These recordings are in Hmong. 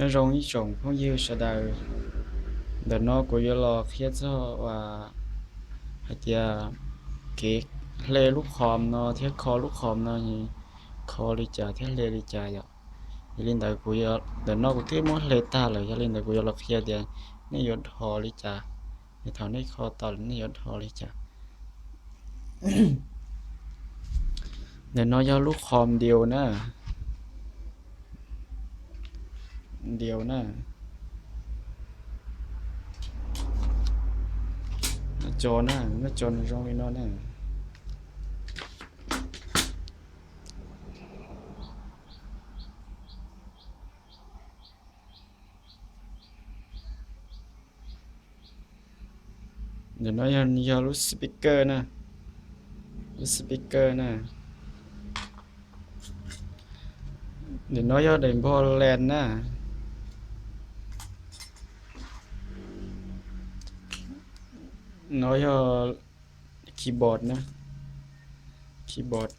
Nyob zoo ib tsoom phooj ywg sawv daws, ntawm no kuv yuav los qhia txog uas hais tias kev hle lub qhom no thiab kho lub qhom no, kho li cas thiab hle li cas yom. Yog li ntawd kuv, ntawm no kuv twb muab hle tag lawm, yog li ntawd kuv yuav los qhia tias nej yuav dhos li cas. Es thaum nej kho tau lawm nej yuav dhos li cas. Ntawm no yog lub qhom diaus na, diaus na, nab co na, nab co nws zoo li no na. Ntawm no yog lub speaker na, lub speaker na. Ntawm no yog daim npog len na. No yog keyboard na, keyboard.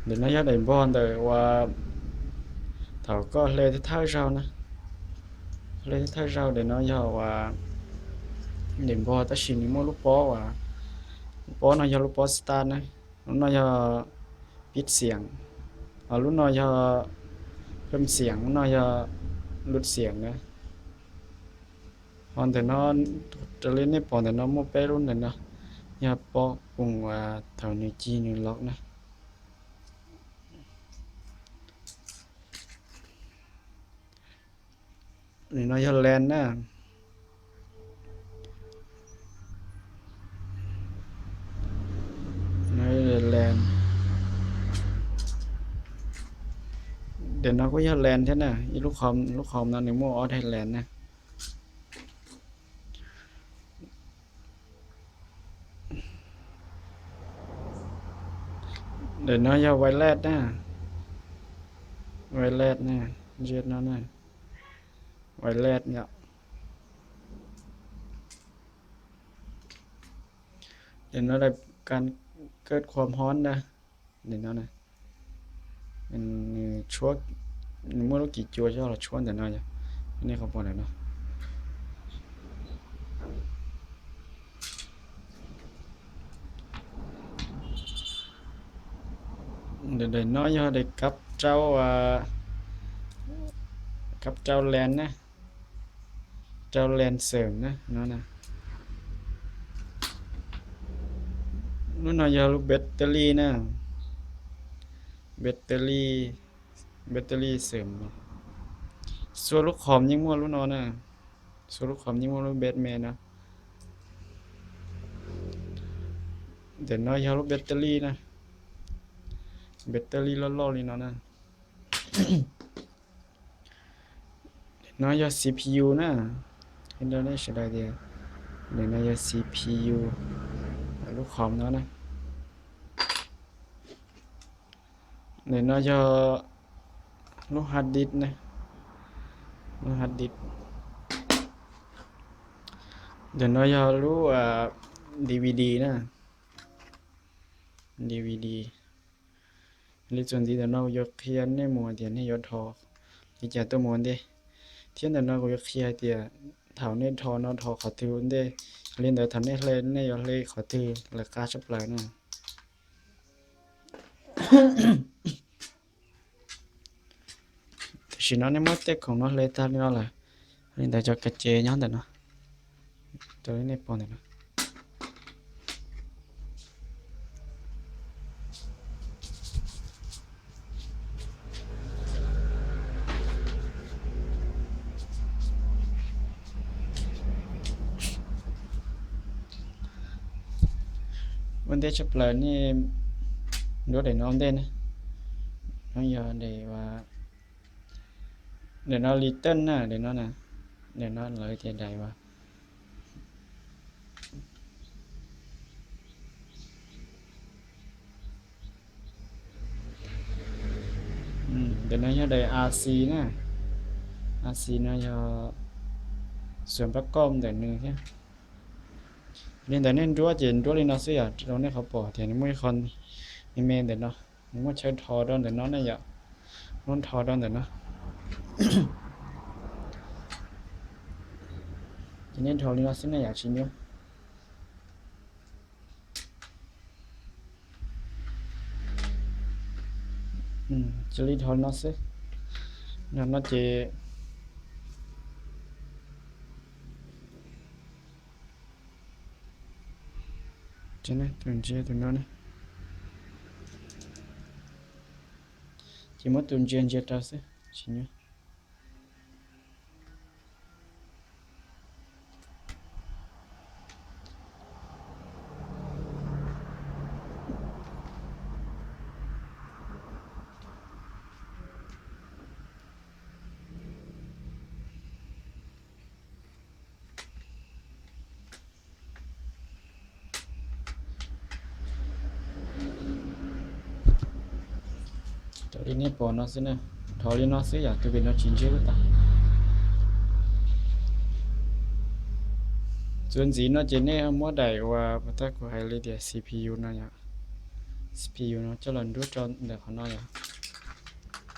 Ntawm no yog daim npog ntawm uas thaum koj hle thawj zaug na, hle thawj zaug. Ntawm no yog uas daim npog tab sis nws muaj lub pob uas, lub pob no yog lub pob start na, lub no yog pib xiam, lub no yog phwm xiam, lub no yog lus xiam na. Ho ntawm no, raws li nej pom ntawm no muaj peb lub ntawm no, yog pob koom uas thaum nws cig nws los na. Nim no yog len na, len. Ntawm no kuj yog len thiab na, ib lub qhom, lub qhom no nws muaj ob daim len na. Ntawm no yog wireless na, wireless na, zia no na, wireless yom. Ntawm no lawv kan kawj khuam hob na, ntawm no, nws tshuab, nws muaj lub kim cua coj los tshuab ntawm no yom, nej qhov pom ntawm no. Daim no yog daim kab rau, kab rau len na, rau len xeem na no. Lub no yog lub battery na, battery, battery xeem. Txhua lub qhom yeej muaj lub no na, txhua lub qhom yeej muaj lub bat me no. Ntawm no yog lub battery na, battery loj loj li no na. No yog C P U na, qhia rau nej sawv daws tias ntawm no yog C P U, lub qhom no na. Ntawm no yog lub hard disk na, lub hard disk. Ntawm no yog lub D V D na, D V D. Li txuas ntxiv ntawm no kuv yuav qhia nej mus tias nej yuav dhos li cas tuaj mus ua ntej, thiab ntawm no kuv yuav qhia hais tias thaum nej dhos no dhos qhov twg ua ntej, li ntawd thaum nej hle nej yuav hle qhov twg lawv qab tshaj plaws na. Tam sim no nej muab tej khoom no hle tag li no lawm, li ntawd cov kav cev nyob ntawm no, rau li nej pom ntawm no. Ua ntej tshaj plaws nej nruab daim no ua ntej na, no yog daim, daim no li tej na, daim no, daim no lawv tias daim uas Ntawm no yog daim A C na, A C no yog xuas npab koj ntawm nws thiab. Li ntawd nej nruab ces nruab li no xwb yom, rau nej qhov pom tias nws muaj ib qho me me ntawm no. Nws muaj chaw dhos rau ntawm no ne yom, muab dhos rau ntawm no. Ces nej dhos li no xwb ne yom, tsis nyuaj. Cia li dhos li no xwb. No no ces tus ntsia tus no ne, ces muab tus ntsia ntsia rau xwb, tsis nyuaj. Raws li nej pom no xwb na, dhos li no xwb yom, tus vim no tsis ntsia lub tas. Txuas ntxiv no ces nej muab daim uas puas tab kuv hais li tias C P U no yom, C P U no coj los nruab rau ntawm qhov no yom.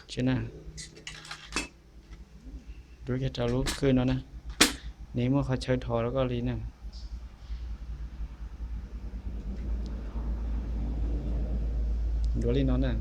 Tsis na, nruab kiag rau lub khw no na, nws muaj qhov chaw dhos rau koj li na. Nruab li no na.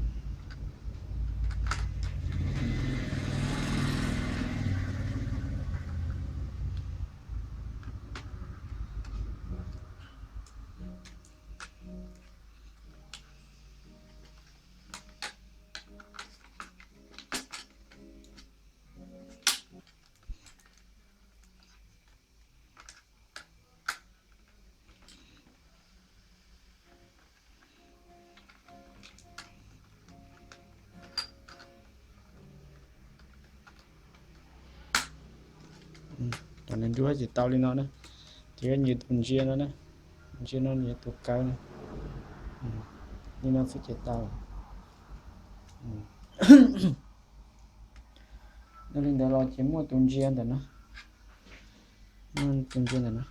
Cov nws nruab ces tau li no na. Ces nyias tus ntsia no na, ntsia no nyias tus kaw na. Li no xwb ces tau. Yog li ntawd los ces muaj tus ntsia ntawm no, muaj tus ntsia ntawm no,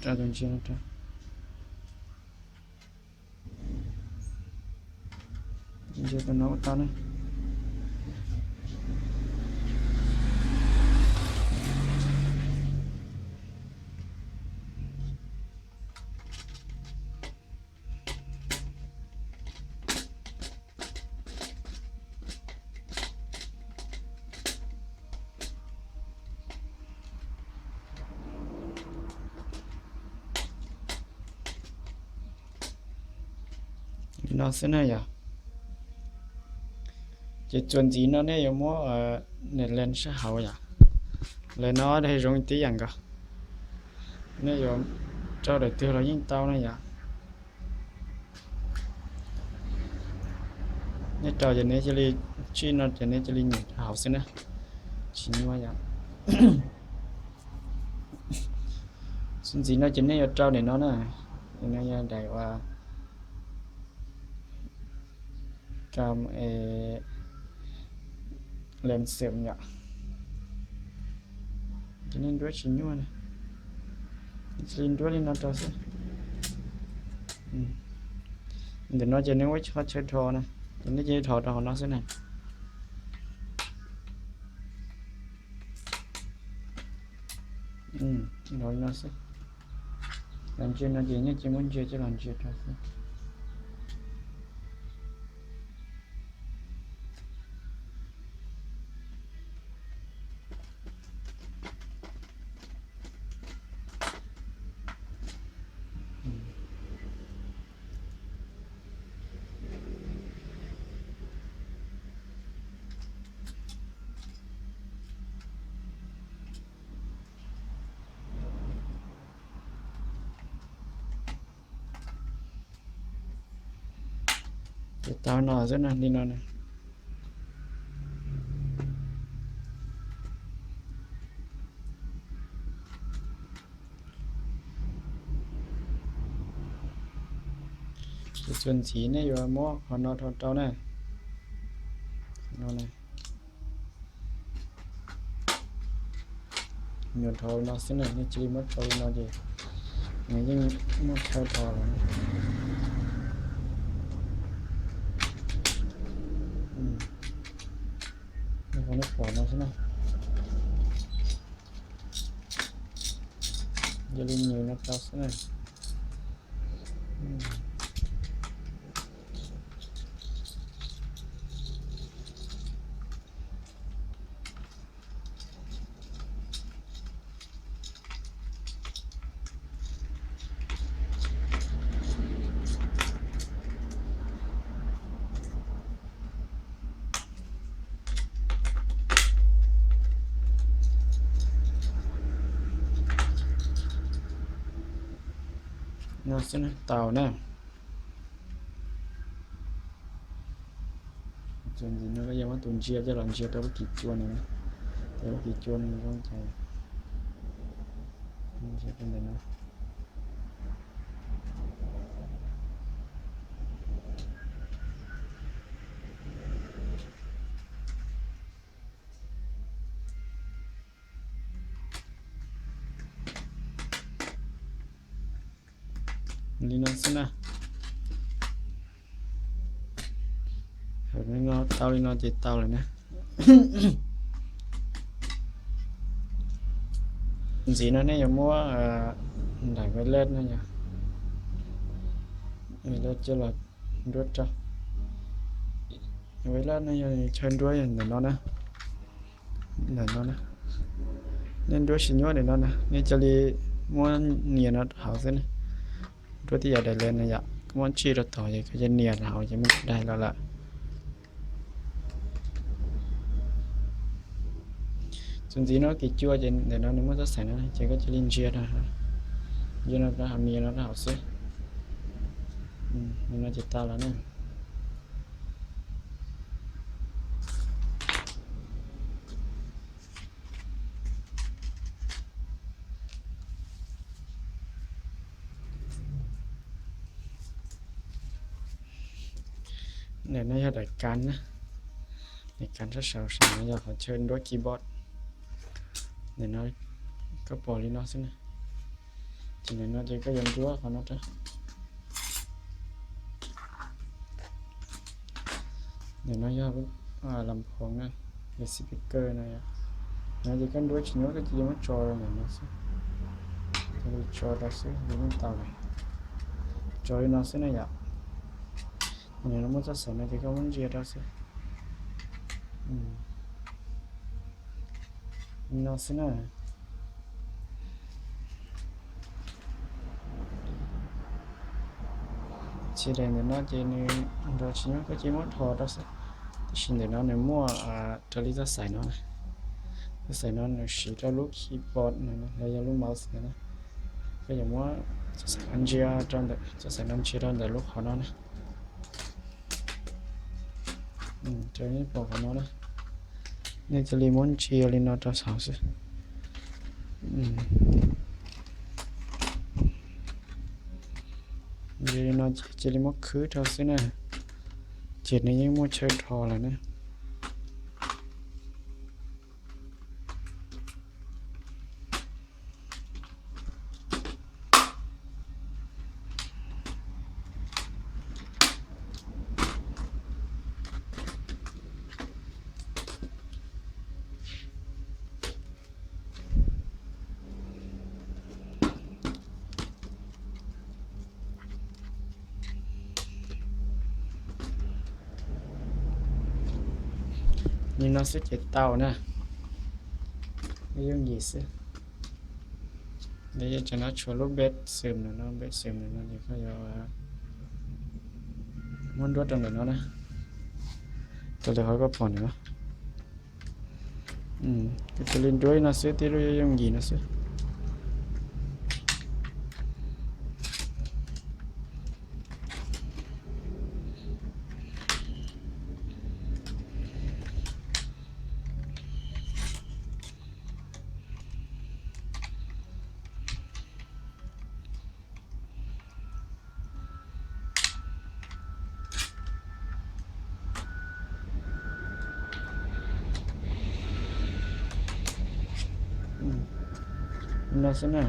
rau tus ntsia no rau. Ntsia tus no ua tau na. Li no xwb na yom. Ces txuas ntxiv no nej yuav muab nws len sab hauv yom. Len no dai zoo tib yam nkaus. Nej yuav rau daim twg los yeej tau na yom. Nej rau ces nej cia li tsij no ces nej cia li nyem rau hauv xwb na, tsis nyuaj yom. Txuas ntxiv no ces nej yuav rau daim no na, no yog daim uas kam len xeem yom. Ces nej nruab tsis nyuaj na, cia li nruab li no rau xwb. Ntawm no ces nej ua qhov chaw dhos na, ces nej cia li dhos rau hauv no xwb na. Dhos li no xwb. Los ntsia no ces nej cia li muab ntsia coj los ntsia rau xwb. Ces tau no xwb na, li no na. Ces txuas ntxiv nej yuav muab qhov no rho rau na. No na. Nyuam dhau no xwb na, nej cia li muab rau li no ces nws yeej muaj chaw dhos lawm. Nyob pom no xwb na. Cia li nyem no rau xwb na. No xwb na, tau na. Tus ntxiv no koj yuav muab tus ntsia coj los ntsia rau lub kis cua no na. Rau lub kis cua no zoo cas. Ntsia rau ntawm no. Li no xwb na. Tau li no ces tau lawm na. Ntxiv no nej yuav muab ntaim vej lej no yog, vej lej coj los nruab rau. Vej lej no yog chaw nruab yog ntawm no na. Ntawm no na. Nej nruab tsis nyuaj ntawm no na, nej cia li muab nias no rau hauv xwb na. Nruab tib yam daim lej no yom, koj muab tsij rau tod ces koj cia nias rau hauv ces muaj daim los lawm. Tus ntxiv no kis cua ces ntawm no nws muaj txoj xaim no ces koj cia li ntsia rau, ntsia no rau hauv, nias no rau hauv xwb. No ces tau lawm na. Ntawm no yog daim kav na, daim kav sab saud, saum no yog qhov chaw nruab keyboard. Ntawm no koj pom li no xwb na. Ces ntawm no ces koj yuav nruab qhov no rau. Ntawm no yog las phoov na, yog speaker no yom. No ces koj nruab tsis nyuaj koj cia li muab tso rau ntawm no xwb. Cia li tso rau xwb yeej tau lawm. Tso li no xwb na yom. Ntawm no muaj txoj xaim no ces koj muab ntsia rau xwb. Li no xwb na. Ces daim ntawm no ces nws nrov tsis nyuaj koj cia li muab dhos rau xwb. Tab sis ntawm no nws muaj raws li txoj xaim no. Txoj xaim no nws siv rau lub keyboard no los yog lub mouse no na. Koj yuav muab txoj xaim no ntsia rau ntawm, txoj xaim no ntsia rau ntawm lub qhov no na. Rau nej pom qhov no na. Nej cia li muab ntsia li no rau saud xwb. Ntsia li no ces cia li muab khwb rau xwb na. Ces nws yeej muaj chaw dhos lawm na. Li no xwb ces tau na. Yooj yim xwb. Ces no tshuav lub bass sim no, bass sim no ces koj yuav muab nruab rau ntawm no na. Rau ntawm qhov koj pom ntawm no. Koj cia li nruab li no xwb, tib lub yooj yim no xwb. No xwb na,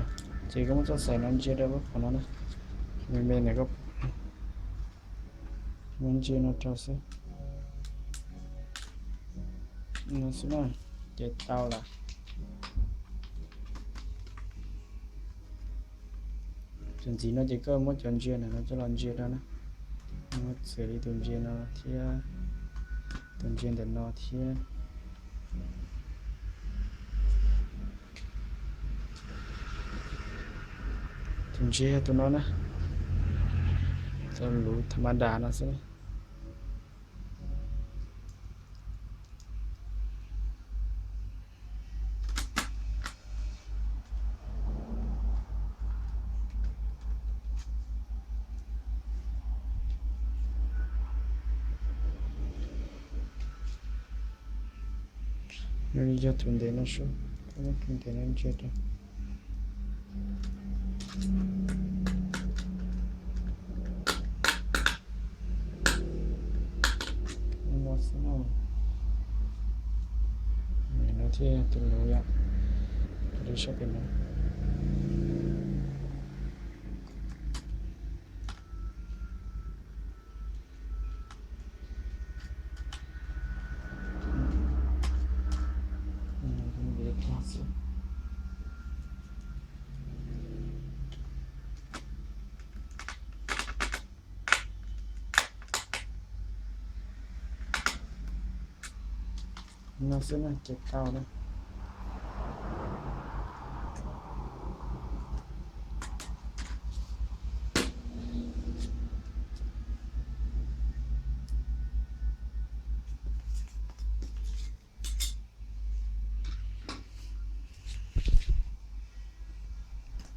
ces koj muab txoj xaim no ntsia rau lub qhov no na, me me ntawm koj pom, muab ntsia no rau xwb. No xwb na, ces tau lawm. Tus ntxiv no ces koj muab cov ntsia ntawm no coj los ntsia rau na. Muab txiav li tus ntsia no thiab, tus ntsia ntawm no thiab. Tus ntsia yog tus no na, tus luv tha ma das no xwb na. Yog tus ntev no sub, koj muab tus ntev no ntsia rau. No xwb no. No thiab tus luv yom, li sab pem no. No xwb na ces tau na.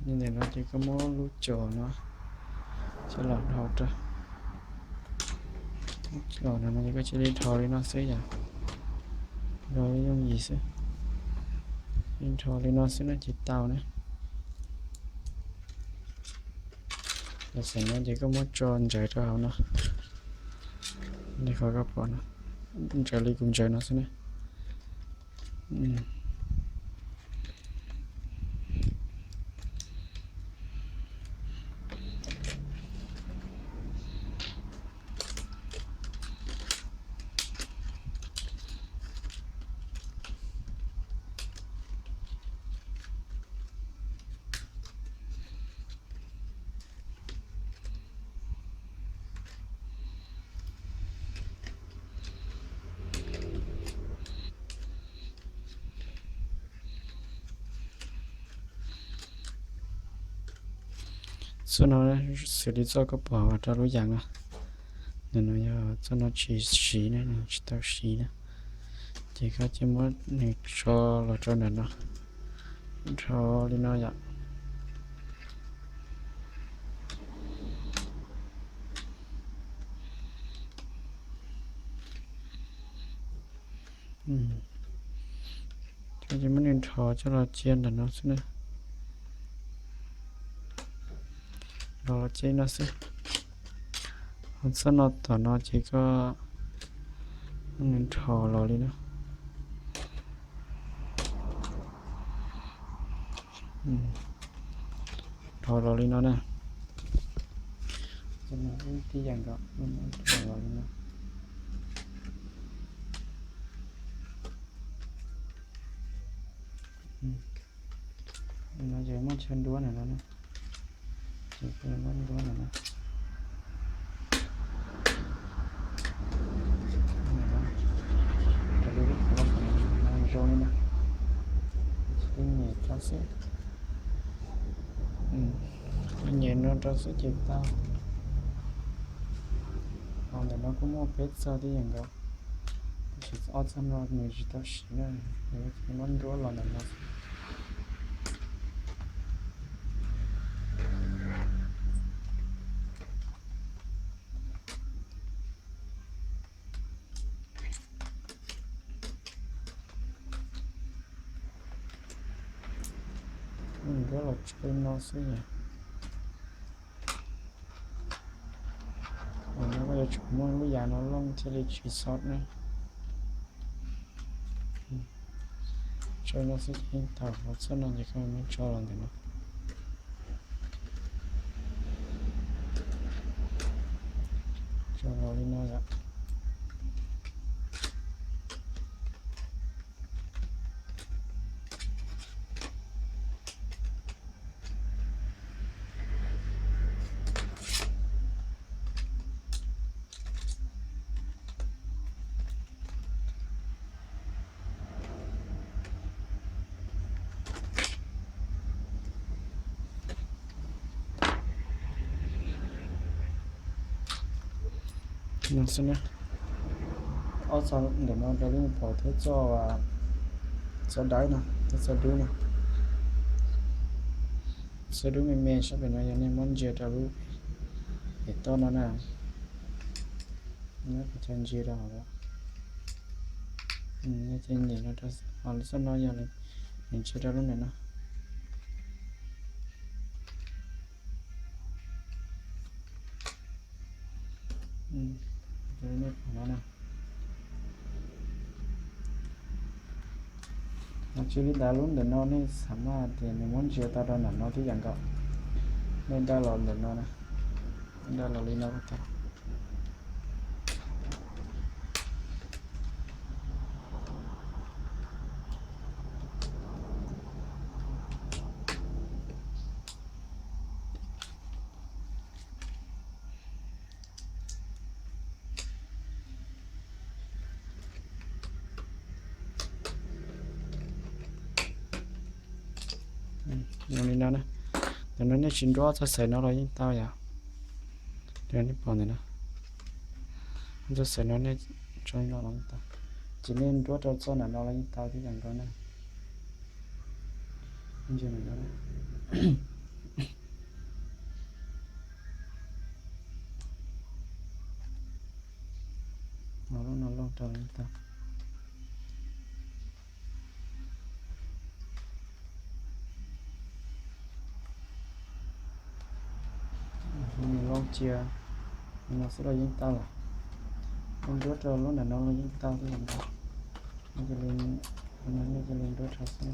Li ntawm no ces koj muab lub cos no coj los dhau rau. Lub cos no ces koj cia li dhau li no xwb yom. Dhau yooj yim xwb. Dhau li no xwb no ces tau na. Tam sim no ces koj muab tso ntsawv rau hauv no. Li qhov koj pom no, ntsawv li kuv ntsawv no xwb na. Txoj no xws li txoj koj pom rau lub yas no, nws no yog txoj no tsis siv na, tsis tau siv na, ces koj cia muab nws tso los rau ntawm no, dhau li no yom. Ces muab nws dhau coj los cia ntawm no xwb na. Dhau los cia li no xwb. Ho txoj no tom no ces koj muab nws dhau los li no. Dhau los li no na. Tib yam nkaus, dhau los li no. No ces muaj chaw nruab ntawm no na. Ces muaj nruab ntawm no. Raws li lub qhov no zoo li no. Tib nyem rau xwb. Tib nyem no rau xwb ces tau. Ho ntawm no kuj muaj peb txoj tib yam nkaus, tab sis ob txoj no nws tsis tau siv na, nws muab nruab los ntawm no. Nruab los tso li no xwb yom. Ua no koj yuav tsum muab lub yas no looj thiaj li tsis xov na. Tso li no xwb ces thaum hauv txoj no ces koj muab tso los ntawm no. Tso los li no yom. No xwb na. Ob txoj ntawm no rau lub me pom thiab txoj, txoj dawb no, thiab txoj dub no. Txoj dub me me sab pem no yog nej muab ntsia rau lub pem toj no na. Muab cov ntsia rau hauv, nej cia nyem no rau, ho lub txoj no yog ntsia rau lub ntawm no. Nej pom no na. Ho tsis li ntawd lub ntawm no nej xav mas tias nws muab ntsia tau rau ntawm no twb yam nkaus. Nej dawj los ntawm no na, dawj los li no tau. Li no na. Tam no nej tsis nruab txoj xaim no los yeej tau yom. Nej pom ntawm no, txoj xaim no nej tso li no los yeej tau. Ces nej nruab rau txoj ntawm no los yeej tau thiab yam nkaus na. Lub no loj rau yeej tau. Loj cia no xwb los yeej tau lawm. Lub nruab rau lub ntawm no los yeej tau thiab yam nkaus. Nej cia li nruab rau xwb.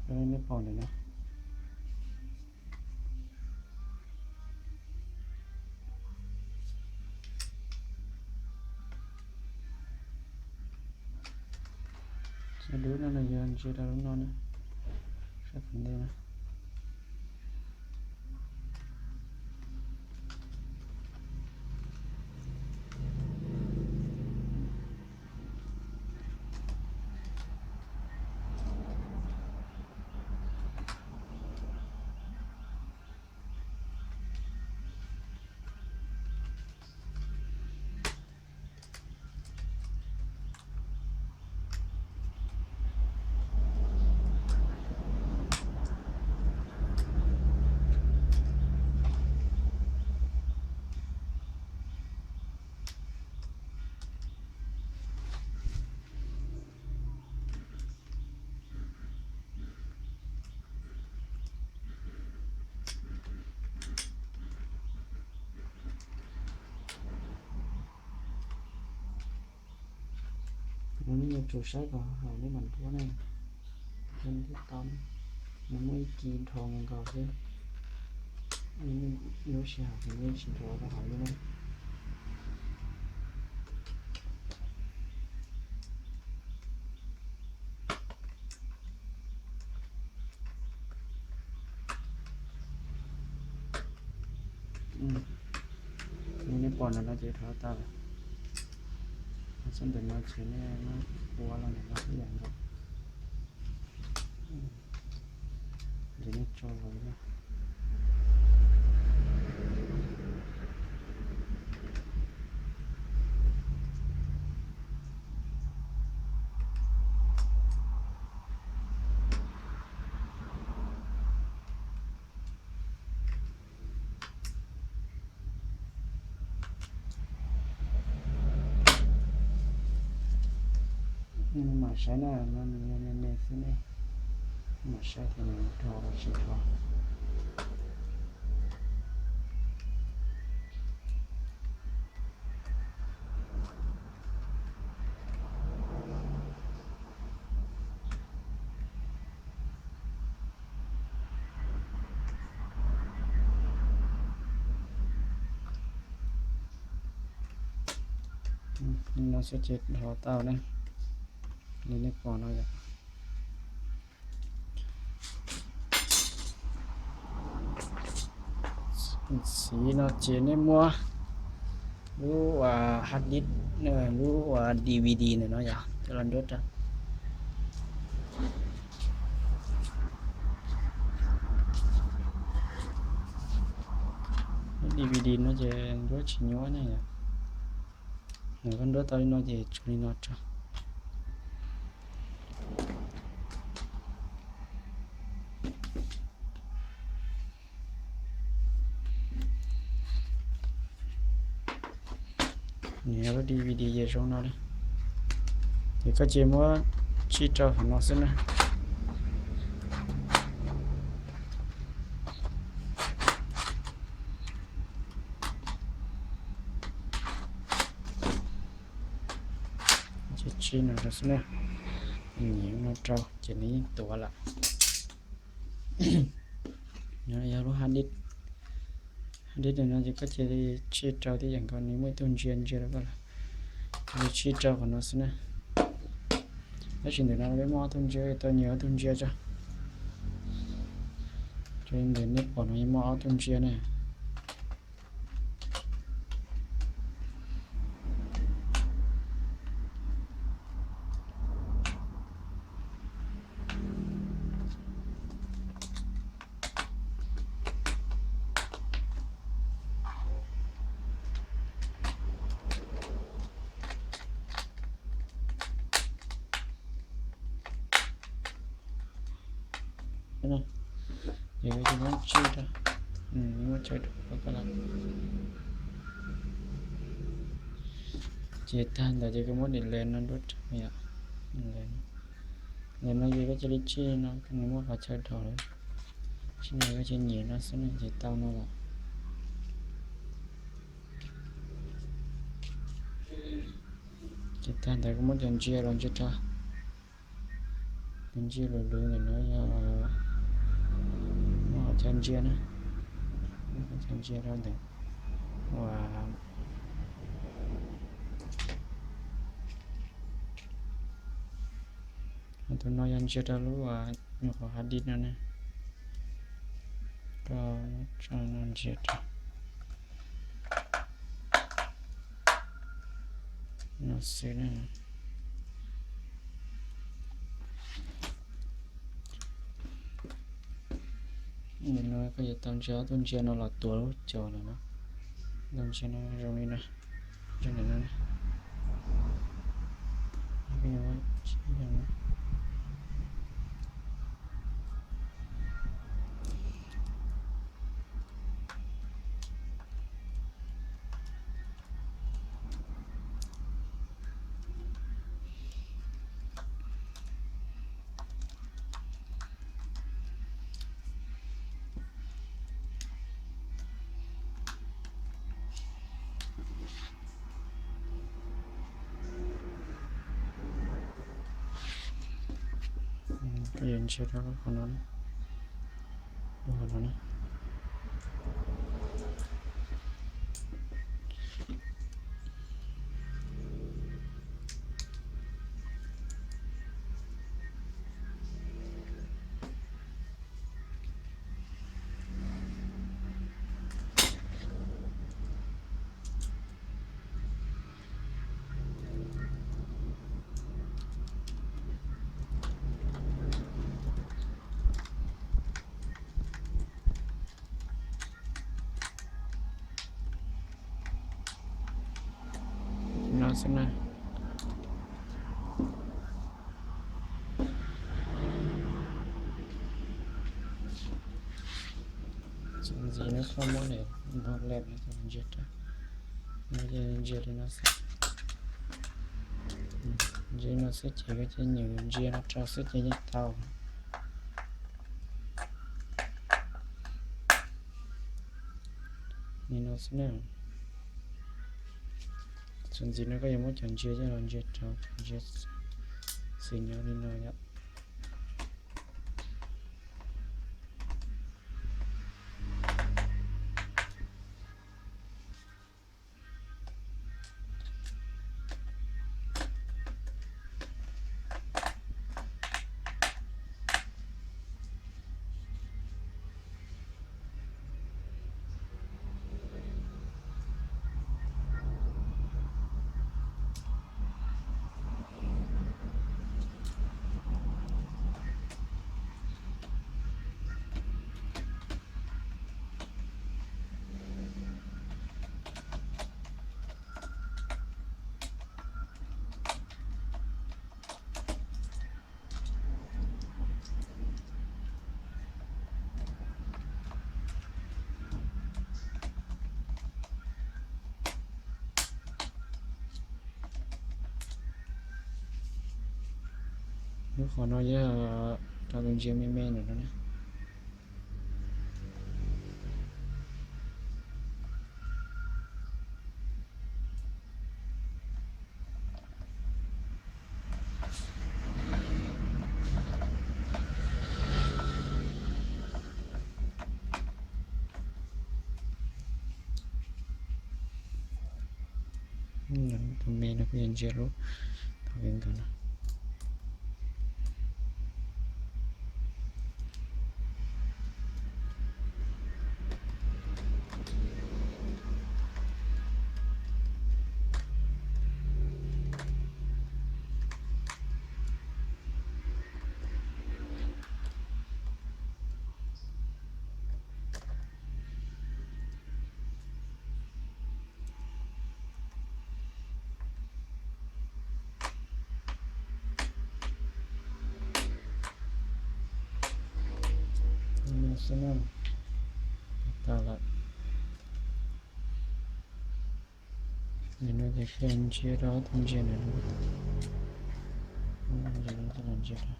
Nej pom ntawm no. Cov dub no yog ntsia rau lub no na, sab tom ntej na. No nej yuav tsum saib kom haum nej mam nruab ne, thiaj tau. Nws muaj ib kis nrho nkaus xwb, lub sij hawm yeej tsis nrho rau hauv li na. Nej pom ntawm no ces rho tau lawm. Txoj ntawm no ces nej muab ua los ntawm no ib yam nkaus. Ces nej tso los na. Nej mam saib na, no nws yog me me xwb ne, mam saib tias nws rho los tsis rho. No xwb ces rho tau na, li nej pom no yom. Xiv no ces nej muab lub hard disk, lub D V D ntawm no yom, coj los nruab rau. D V D no ces nruab tsis nyuaj ne yom. Nws koj nruab tau li no ces tsuas li no tso. Nws lub D V D ces zoo no li. Ces koj ces muab tsij rau qhov no xwb na. Ces tsij no rau xwb na. Nyiam no rau ces nws yeej tuav lawm. No yog lub hard disk. Hard disk no ces koj cia li tsij rau tib yam nkaus, nws muaj ib tug ntsia ntsia rau koj lawm. Cia li tsij rau qhov no xwb na. Tab sis ntawm no peb muaj ob tug ntsia, tau nyias ob tug ntsia tso. Ces ntawm nej pom no yeej muaj ob tug ntsia na. Ces muab tsij rau, muab tsij rau koj lawm. Ces tag ntawd ces koj muab delete no rau yom. Delete no ces koj cia li tsij no, nws muaj qhov chaw rau lawm. Tsij no koj cia li nyem no xwb no ces tau no lawm. Ces tag ntawd koj muab cov ntsia los ntsia rau. Cov ntsia luv luv ntawm no yog muaj qhov chaw ntsia na. Muaj qhov chaw ntsia rau ntawm uas tus no yog ntsia rau lub nyuag qhov hard disk no ne. Koj tso no ntsia rau no xwb na. Nim no koj yuav tau ntsia ob tug ntsia no los tuav lub caum lawm no. Tus ntsia no zoo li no, zoo li no. Koj yuav ntsia rau lub qhov no, lub qhov no na. No xwb na. Txuas ntxiv no koj muab niam no lem no ntsia rau, no ces ntsia li no xwb. Ntsia li no xwb ces koj cia li nyem ntsia no rau xwb ces yeej tau. Li no xwb na. Txuas ntxiv no koj yuav muab cov ntsia coj los ntsia rau, ntsia xws nyob li no yom. Qhov no yog rau tus ntsia me me ntawm no na. Tus me no kuj yog ntsia lub thaum ntawd no. Xwb na, tau lawm. Nim no ces ntsia rau tus ntsia ntawm no, ntsia rau tus ntsia rau.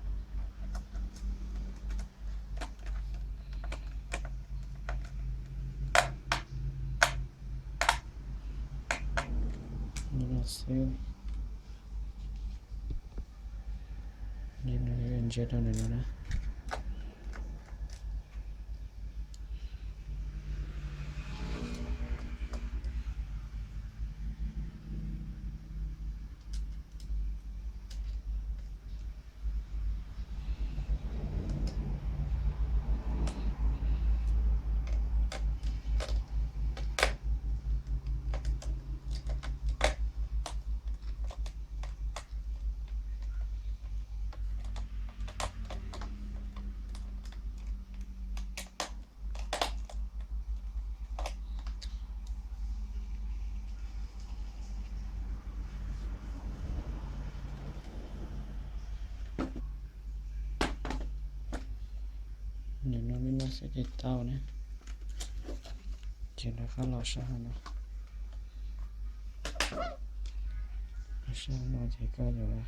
Nim no xwb, nim no ntsia rau ntawm no na. Nim no li no xwb ces tau na. Ces rov qab los sab hauv no. Los sab hauv no ces koj yuav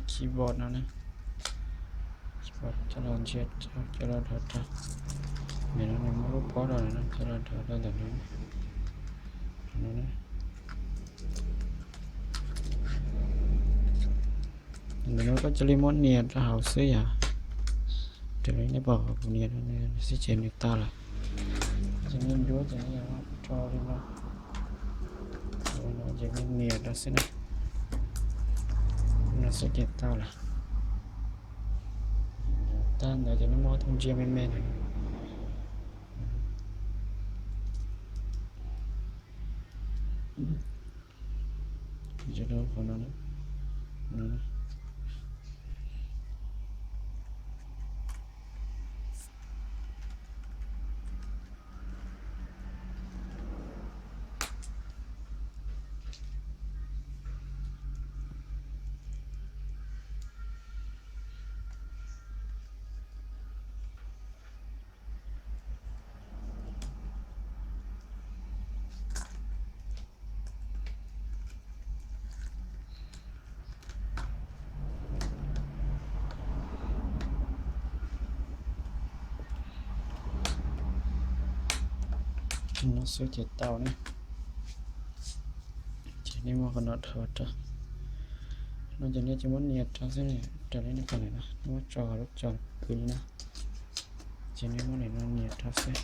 keyboard no na, keyboard coj los ntsia, coj los dhos rau. Nim no nws muaj lub pob rau no, coj los dhos rau ntawm no. Ntawm no koj cia li muab nias rau hauv xwb yom. Raws li nej pom kuv nias rau xwb ces nws tau lawm. Ces nej ncuab ces nej tso li no, ces nej nias rau xwb na. No xwb ces tau lawm. Tag ntawd ces nej muab tus ntsia me me ntawm no. Ntsia rau qhov no na. No xwb ces tau ne. Ces nej muab qhov no dhos rau. No ces nej tsuas muab nias rau xwb, raws li nej pom ntawm no, nej muab tso lub tso pw li no. Ces nej muab nim no nias rau xwb.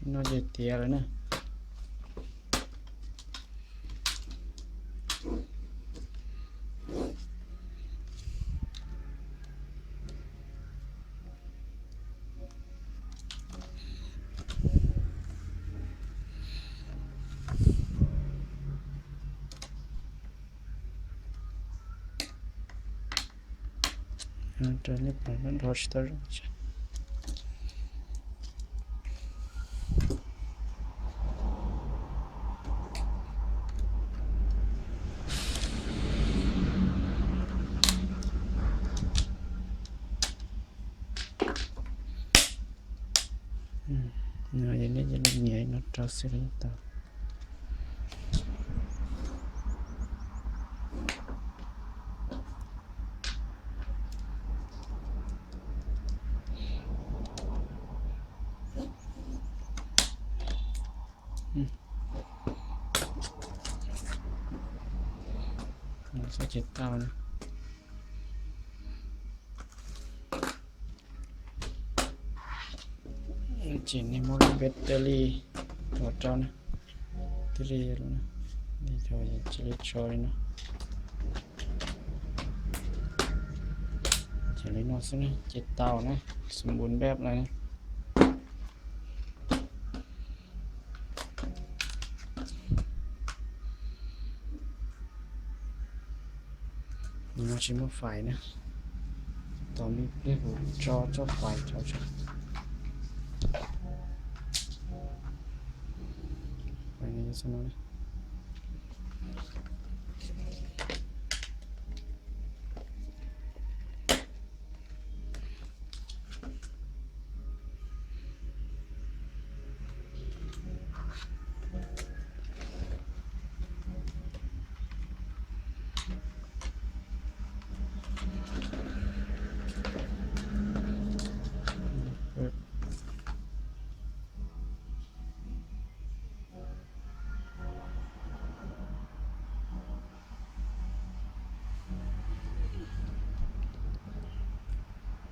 No ces tiav lawm na. Rau nej pom no dhos tsis tau zoo. Nej cia li nias no rau xwb li tau. Ces tau na. Ces nej muab lub battery ua rau na, twb li, cia li tso li no. Ces li no xwb na ces tau na, xim npun npej lawm na. No tsis muaj fais na, tos me pliag kuv tso tsob fais rau tso.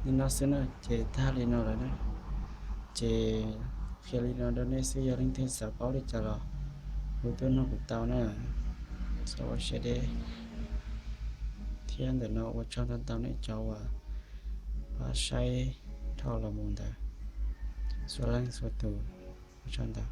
Li no xwb na ces tag li no lawm na. Ces qhia li no rau nej xwb, yog leej twg xav paub li cas los hu tuaj nug kuv tau na. Txhob ua siab deb, thiab ntawm no ua tsaug ntau ntau nej cov uas pab saib dhau los mus ntawd, txhua leej txhua tus, ua tsaug ntau.